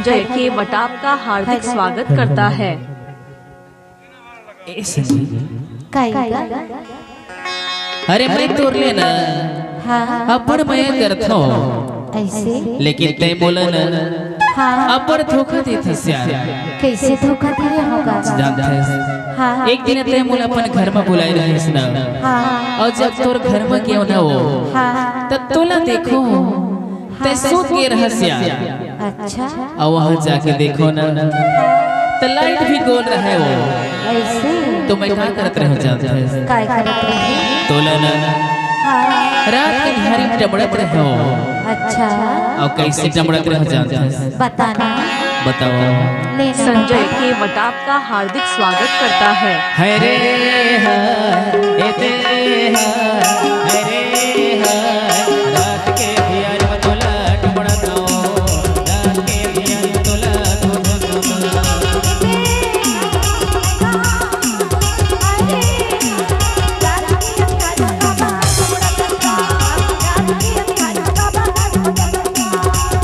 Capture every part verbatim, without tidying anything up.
के वटाप का हार्दिक स्वागत करता है। ए संजय, काई का? अरे मैं तोर ले ना हाँ। अब्बड़ मया करथों। ऐसे? लेकिन तैं मोला ना हाँ। अब्बड़ धोखा देथस यार। कैसे धोखा दिए होगा? जानथस? हाँ। एक दिन तैं मोला अपन घर म बुलाए रहिस ना। हाँ। अउ जब तोर घर म गेंव ना वो, हाँ। त तोला देखों, तैं सूत गे रहस यार। अच्छा। अउ वहाँ जाके देखों ना, त लाइट भी गोल रहे वो। ऐसे? त मैं का करत रहेंव जानथस? काय करत रहे? तोला ना हाँ। रात के निहारी टमड़त रहेंव। अच्छा। अउ कैसे टमड़त रहेंव जानथस? बताना। बताओ। लेना। संजय के वटाप का हार्दिक स्वागत करता है। हरे हरे, ए दे हरे, हरे हरे, रात के धियान म तोला टमड़त हंव, रात के धियान म तोला टमड़त हंव।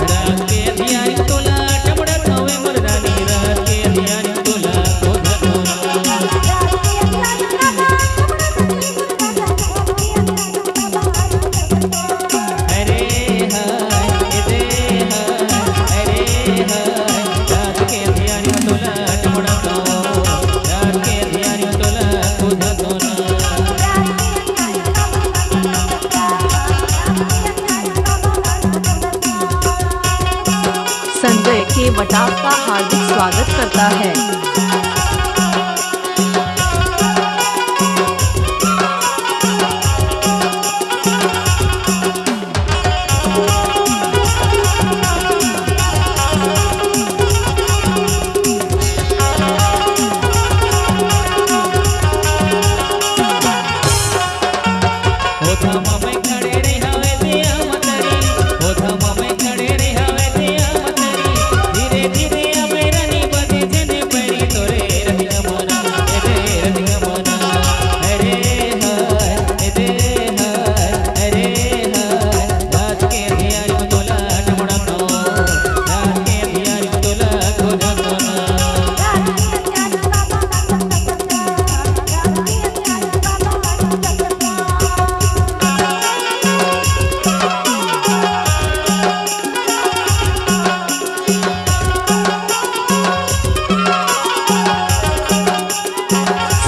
रात के धियान म तोला टमड़त हंव, ए मोर रानी, रात के धियान म तोला टमड़त हंव। अरे हाय, ए दे हाय, अरे हाय, रात के धियान म तोला टमड़त हंव, रात के धियान म तोला टमड़त हंव। संजय के वटाप का हार्दिक स्वागत करता है।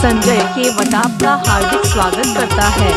संजय के वटाप का हार्दिक स्वागत करता है।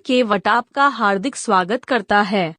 केवट आपका हार्दिक स्वागत करता है।